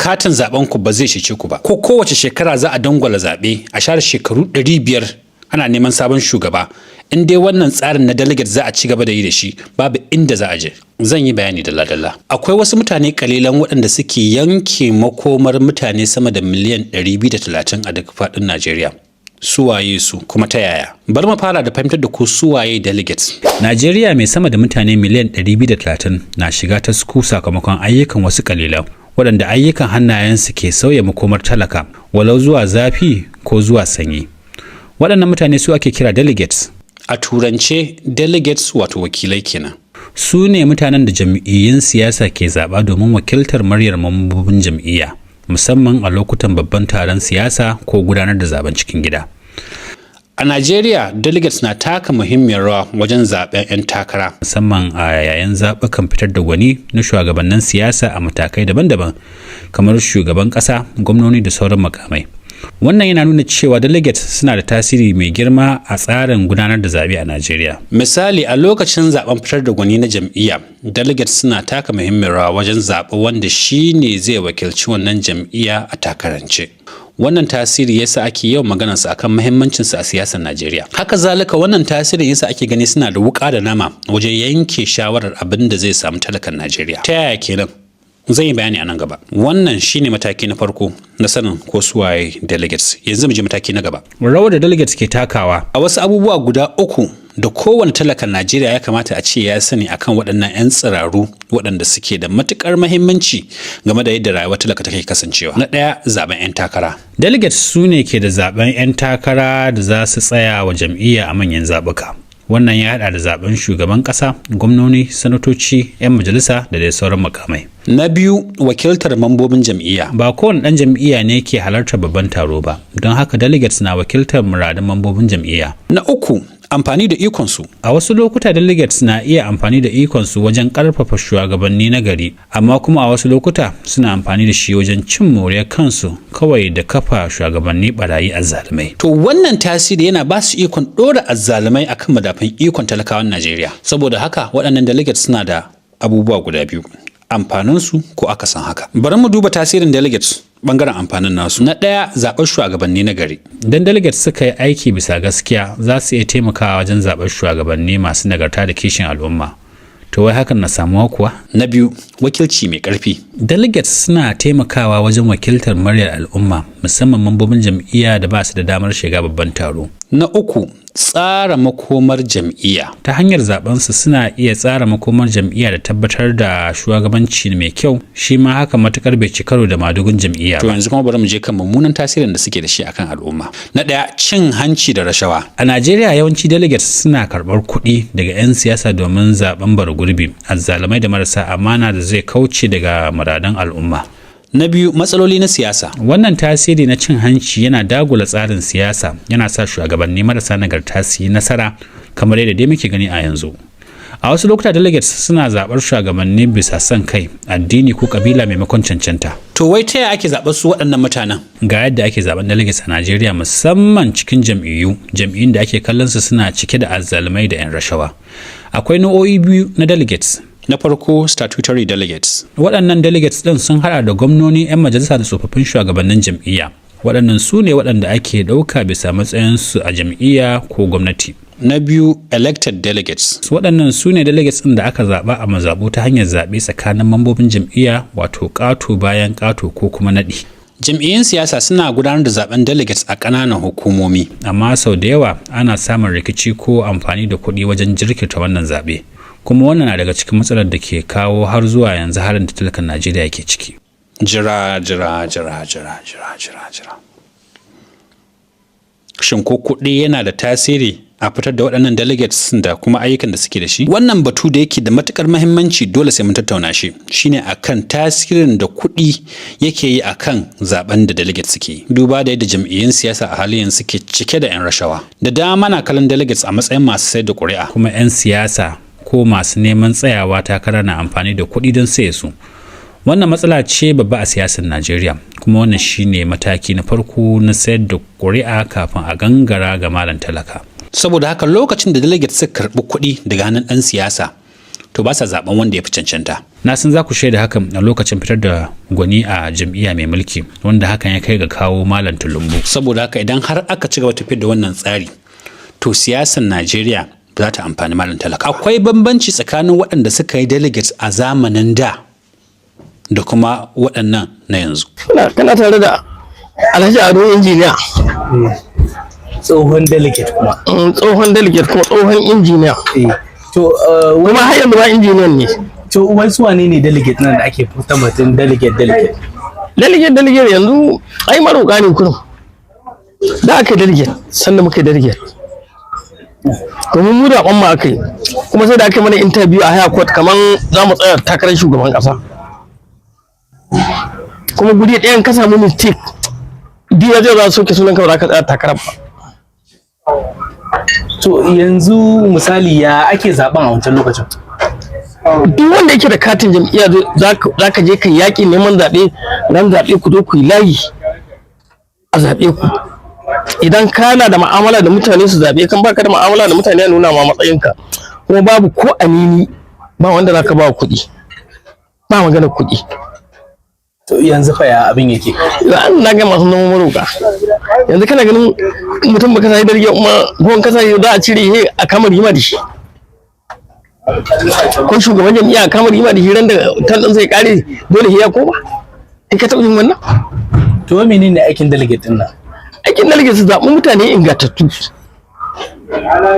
Katin zaben ku ba zai cece ku ba. Ko kowace shekara za a dangwala zaɓe, a share shekaru 500 ana neman sabon shugaba, in dai wannan tsarin na delegate za a ci gaba da yi da shi, babu inda za a je. Zan yi bayani dalla-dalla. Akwai wasu mutane kalilan waɗanda suke yanke makomar mutane sama da miliyan 230 a duk faɗin Najeriya. Suwaye su, kuma ta yaya? Bari mu fara da fahimtar da ku suwaye delegates. Najeriya mai sama da mutane miliyan 230 na shiga tasku sakamakon ayyukan wasu kalilan waɗanda ayyukan hannayensu ke sauya makomar talaka, walau zuwa zafi ko zuwa sanyi. Waɗannan mutane su ake kira delegates. A turance, delegates wato wakilai kenan. Su ne mutanen da jam'iyyun siyasa ke zaɓa domin wakiltar muryar mambobin jam'iyya, musamman a lokutan babban taron siyasa ko gudanar da zaben cikin gida. A Najeriya, delegates na taka muhimmiyar rawa wajen zaben 'yan takara, musamman a yayin zaɓukan fitar da gwani na shugabannin siyasa a matakai daban-daban, kamar shugaban ƙasa, gwamnoni da sauran makamai. Wannan yana nuna cewa delegates suna da tasiri mai girma a tsarin gudanar da zaɓe a Najeriya. Misali, a lokacin zaben fitar da gwani na jam'iyya, delegates suna taka muhimmiyar rawa wajen zaɓa wanda shi ne zai wakilci wannan jam'iyya a takarance. Wannan tasiri yasa ake yawan maganarsa akan muhimmancinsa a siyasar Najeriya. Haka zalika, wannan tasirin yasa ake gani suna da wuƙa da nama wajen yanke shawarar abin da zai samu talakan Najeriya. Ta yaya kenan? Zan yi bayani a nan gaba. Wannan shine mataki na farko na sanin ko suwaye delegates. Yanzu mu je mataki na gaba. Rawar da delegates ke takawa. A wasu abubuwa guda uku da kowane talakan Najeriya ya kamata a ce ya sani akan waɗannan 'yan tsiraru waɗanda suke da matuƙar mahimmanci game da yadda rayuwar talaka take kasancewa. Na ɗaya, zaben 'yan takara. Delegates su ne ke da zaben 'yan takara da za su tsaya wa jam'iyya a manyan zaɓuka. Wannan ya haɗa da zaben shugaban ƙasa, gwamnoni, sanatoci, 'yan majalisa da dai sauran makamai. Na biyu, wakiltar mambobin jam'iyya. Ba kowane ɗan jam'iyya ne ke halartar babban taro ba, don haka delegates na wakiltar muradun mambobin jam'iyya. Na uku, amfani da ikonsu. A wasu lokuta, delegates na iya amfani da ikonsu wajen ƙarfafa shugabanni na gari, amma kuma a wasu lokuta suna amfani da shi wajen cin moriyar kansu kawai da kafa shugabanni barayi, azzalumai. To, wannan tasiri yana ba su ikon ɗora azzalumai akan madafan ikon talakawan Najeriya. Saboda haka, waɗannan delegates suna da abubuwa guda biyu: amfaninsu ko akasin haka. Bari mu duba tasirin delegates bangaren amfanin nasu. Na ɗaya, zaɓar shugabanni na gari. Idan delegates suka yi aiki bisa gaskiya, za su iya taimakawa wajen zaɓar shugabanni masu nagarta da kishin al'umma. To, wai hakan na samuwa kuwa? Na biyu, wakilci mai ƙarfi. Delegates suna taimakawa wajen wakiltar muryar al'umma, musamman mambobin jam'iyya da ba su da damar shiga babban taro. Na uku, tsara makomar jam'iyya. Ta hanyar zabensu, suna iya tsara makomar jam'iyya da tabbatar da shugabanci mai kyau, shi ma haka matukar bai ci karo da madugun jam'iyya. To, yanzu kuma bari mu je kan mummunan tasirin da suke da shi akan al'umma. Na ɗaya, cin hanci da rashawa. A Najeriya, yawanci delegates suna karɓar kuɗi daga 'yan siyasa domin zaben bara gurbi, azzalumai da marasa amana da zai kauce daga muradan al'umma. Na biyu, matsaloli na siyasa. Wannan tasiri na cin hanci yana dagula tsarin siyasa, yana sa shugabanni marasa nagarta su yi nasara, kamar yadda dai muke gani a yanzu. A wasu lokuta, delegates suna zaɓar shugabanni bisa son kai, addini ko kabila maimakon cancanta. To, wai ta yaya ake zaɓar su waɗannan mutanen? Ga yadda ake zaɓen delegates a Najeriya, musamman cikin jam'iyyu, jam'iyyun da ake kallon su suna cike da azzalumai da 'yan rashawa. Akwai nau'o'i biyu na delegates. Na farko, statutory delegates. Waɗannan delegates ɗin sun haɗa da gwamnoni, 'yan majalisa da tsofaffin shugabannin jam'iyya. Waɗannan su ne waɗanda ake ɗauka bisa matsayinsu a jam'iyya ko gwamnati. Na biyu, elected delegates. Waɗannan su ne delegates ɗin da aka zaɓa a mazaɓu ta hanyar zaɓe tsakanin mambobin jam'iyya, wato ƙato bayan ƙato ko kuma naɗi. Jam'iyyun siyasa suna gudanar da zaben delegates a ƙananan hukumomi. Amma sau da yawa ana samun rikici ko amfani da kuɗi wajen jirkita wannan zaɓe, kuma wannan na daga cikin matsalar da ke kawo har zuwa yanzu halin da talakan Najeriya ke ciki. Jira, jira, jira, jira, jira, jira, jira. Shin ko kuɗi yana da tasiri a fitar da waɗannan delegates da kuma ayyukan da suke da shi? Wannan batu da yake da matukar mahimmanci, dole sai mun tattauna shi, shine akan tasirin da kuɗi yake yi akan zaben da delegates suke yi. Duba da yadda jam'iyyun siyasa a halin yanzu suke cike da 'yan rashawa, da dama na kallon delegates a matsayin masu sayar da ƙuri'a. Kuma 'yan siyasa ko masu neman tsayawa takara na amfani da kuɗi don saye su. Wannan matsala ce babba a siyasar Najeriya, kuma wannan shine mataki na farko na sayar da ƙuri'a kafin a gangara ga malam talaka. Saboda haka, lokacin da delegates suka karɓi kuɗi daga hannun ɗan siyasa To ba sa zaben wanda ya fi cancanta. Na san za ku shaida hakan a lokacin fitar da gwani a jam'iyya mai mulki, wanda hakan ya kai ga kawo Malam Tulumbu. Saboda haka, idan har aka ci gaba tafiyar da wannan tsari, to siyasar Najeriya ba za ta amfani malam talaka. Akwai bambanci tsakanin waɗanda suka yi delegates a zamanin da da kuma waɗannan na yanzu. Kana tare da Alhaji Ado Injiniya. Tsohon delegate kuma. Tsohon delegate kuma tsohon injiniya. To kuma har yanzu ba injiniyan ne. To wai su wane ne delegate nan da ake ta batun delegate delegate? Delegate yanzu ai maroƙa ne kurum. Da aka yi delegate, sannan muka yi delegate. Domin mu da ma aka yi, kuma sai da aka yi mana interview a high court kamar za mu tsaya takarar shugaban ƙasa. Kuma guri ɗayan ka samu mistake, biya zai za su soke sunan ka, ba za ka tsaya takarar ba. To yanzu misali, ya ake zaben a wancan lokacin? Duk wanda yake da katin jam'iyya, za ka je ka yaƙi neman zaɓe. Ran zaɓe ku zo ku yi layi a zaɓe ku. Idan kana da ma'amala da mutane, su zaɓe kan. Baka da ma'amala da mutane, a nuna ma matsayinka. Kuma babu ko anini, ba wanda za ka ba kuɗi, ba magana kuɗi. To yanzu fa ya abin yake? An na ga masu zama maroƙa yanzu. Kana ganin mutum baka sai darge kuma ko ka sai, za a cire he a kama rigima da shi, ko shugaban jam'iyya a kama rigima da shi, ran da tan ɗin sai kare dole he ya koma. Kai ka taɓa yin wannan? To wai menene aikin delegate din nan? Aikin delegate, su zaɓi mutane ingantattu.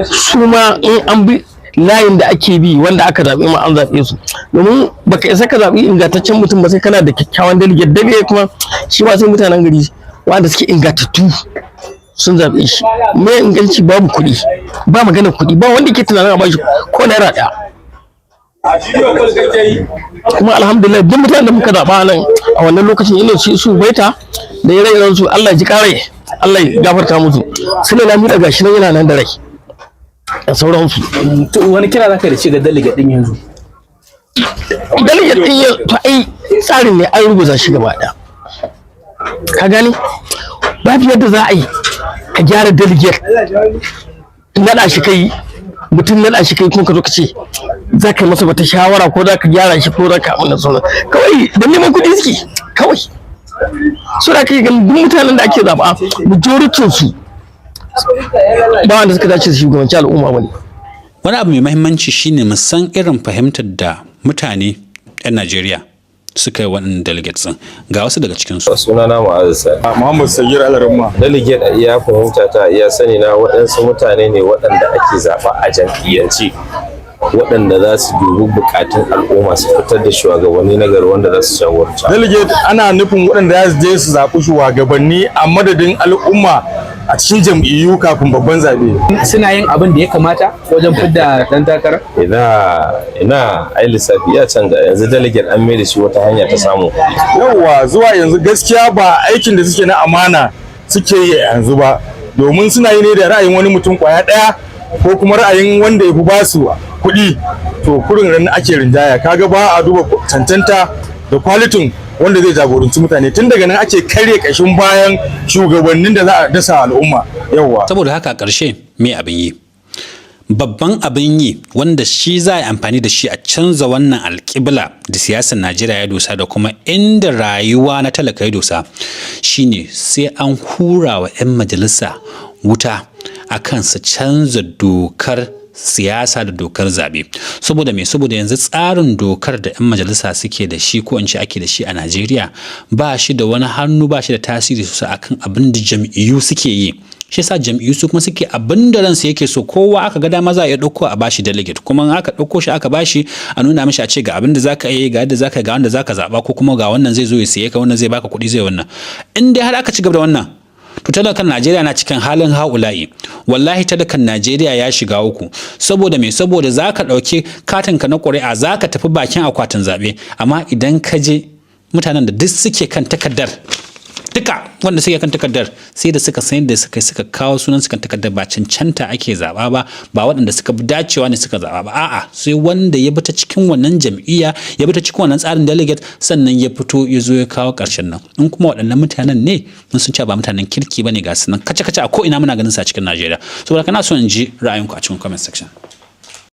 Su ma in an bi layin da ake bi, wanda aka zaɓe ma an zaɓe su, domin baka isa ka zaɓi ingantaccen mutum ba sai kana da kyakkyawan delegate. Delegate kuma shi ma sai mutanen gari wanda suke ingantattu sun zaɓe shi. Mai inganci, babu kuɗi, ba magana kuɗi, ba wanda ke tunanin a bashi ko naira ɗaya. Kuma alhamdulillah, duk mutanen da muka zaɓa nan a wannan lokacin, ina su baita da ire-iren su, Allah ji kare, Allah ya gafarta musu, suna na miƙa gashi nan yana nan da rai da sauransu. To wani kira zaka da shi ga delegate din yanzu? Delegate din ya to ai tsarin ne an ruguza shi gaba ɗaya. Ka gane, babu yadda za a yi ka gyara delegate. Naɗa shi kai mutum, naɗa shi kai, kuma ka zo ka ce za ka yi masa wata shawara ko za ka gyara shi ko za ka amina sauran. Kawai da neman kuɗi suke kawai. So da kai ganin duk mutanen da ake zaɓa, majoritin su ba wanda suka dace su shugabanci al'umma bane. Wani abu mai mahimmanci shine mu san irin fahimtar da mutane 'yan Najeriya suka yi waɗannan delegates ɗin. Ga wasu daga cikinsu. Sunana Ma'azu Sani. Muhammad Sagir Alaramma. Delegate a iya fahimta ta, iya sani na, waɗansu mutane ne waɗanda ake zaɓa a jam'iyyance, waɗanda za su dubi buƙatun al'umma su fitar da shugabanni na gari wanda za su jagoranta. Delegate ana nufin waɗanda za su je su zaɓi shugabanni a madadin al'umma a cikin jam'iyyu kafin babban zaɓe. Suna yin abin da ya kamata wajen fidda dan takara? Ina ina, ai lissafi ya canza. Yanzu delegate an mai da shi wata hanya ta samun kuɗi. Yawwa, zuwa yanzu gaskiya ba aikin da suke na amana suke yi a yanzu ba, domin suna yi ne da ra'ayin wani mutum kwaya ɗaya ko kuma ra'ayin wanda ya fi basu kuɗi. To kurin ran ake rinjaya, kaga ba a duba cancanta da kwalitin wanda zai jagoranci mutane. Tun daga nan ake karya kashin bayan shugabannin da za a dasa al'umma. Yawwa. Saboda haka, a ƙarshe, me abin yi? Babban abin yi wanda shi za a yi amfani da shi a canza wannan alƙibla da siyasar Najeriya ya dosa da kuma inda rayuwa na talaka ya dosa shine sai an hura wa 'yan majalisa wuta a kan su canza dokar siyasa da dokar zaɓe. Saboda me? Saboda yanzu tsarin dokar da 'yan majalisa suke da shi, ko in ce ake da shi a Najeriya, ba shi da wani hannu, ba shi da tasiri sosai akan abin da jam'iyyu suke yi. Shi yasa jam'iyyu su kuma suke abin da ransu yake so. Kowa aka ga dama za a iya ɗauko a bashi delegate, kuma in aka ɗauko shi aka bashi, a nuna mishi a ce ga abin da zaka yi, ga yadda zaka, ga wanda zaka zaɓa, ko kuma ga wannan zai zo ya siye ka, wannan zai baka kuɗi, zai wannan. In dai har aka ci gaba da wannan, to talakan Najeriya na cikin halin haula'i. Wallahi talakan Najeriya ya shiga uku. Saboda me? Saboda zaka ɗauki katinka na ƙuri'a, zaka tafi bakin akwatin zaɓe, amma idan ka je, mutanen da duk suke kan takardar, duka wanda suke kan takardar, sai da suka san yadda suka kawo sunan su kan takardar. Ba cancanta ake zaba ba, ba waɗanda suka bi dacewa ne suka zaba ba. A'a, sai wanda ya bi ta cikin wannan jam'iyya, ya bi ta cikin wannan tsarin delegate, sannan ya fito ya zo ya kawo ƙarshen nan. In kuma waɗannan mutanen ne, mun sun ce ba mutanen kirki bane, ga su nan kace kace a ko ina muna ganin su a cikin Najeriya. Saboda kana so in ji ra'ayinku a cikin comment section.